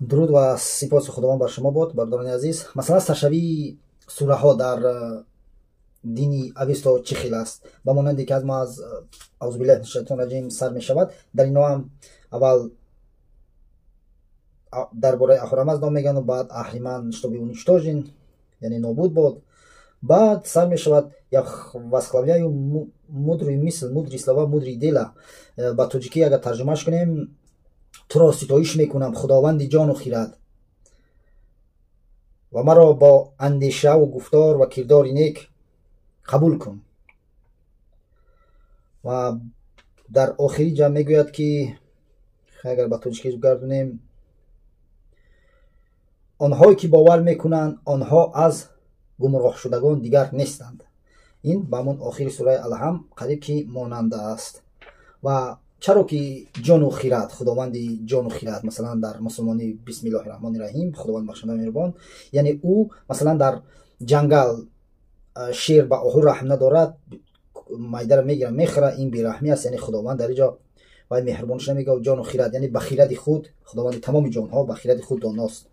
Дуруд ва сипоси Худованд бар шумо бод, бародарони азиз. Масалан, саршавии сураҳо дар дини Авесто чӣ хел аст? Ба монанде ки аз мо аз аузу биллаҳи минаш шайтони раҷим сар мешавад, дар ино ҳам аввал дар бораи Аҳурамазда мегӯянд, баъд Аҳриман, чтобы уничтожен, яъне нобуд бод. Баъд сар мешавад: «Я восхваляю мудрую мысль, мудрые слова, мудрое дело». Ба тоҷикӣ агар тарҷумаш кунем: туро ситоиш мекунам, Худованди ҷону хирад, ва маро бо андешаву гуфтор ва кирдори нек қабул кун. Ва дар охири ҷамъ мегӯяд, ки агар ба тоҷикӣ гардонем: онҳое ки бовар мекунанд, онҳо аз гумроҳшудагон дигар нестанд. Ин ба ҳамон охири сураи Алҳамд қариб ки монанда аст. Ва чаро ки ҷону хирад, Худованди ҷону хирад? Масалан, дар мусулмонӣ бисмиллоҳи раҳмони раҳим, Худованд бахшанда, меҳрубон. Яъне ӯ, масалан, дар ҷангал шер ба оҳу раҳм надорад, майдаро мегирад, мехӯра, ин бераҳмӣ аст. Яъне Худованд дар инҷо вай меҳрубониш намегӯяд. Ҷону хирад, яъне ба хиради худ, Худованди тамоми ҷонҳо ба хиради худ доност.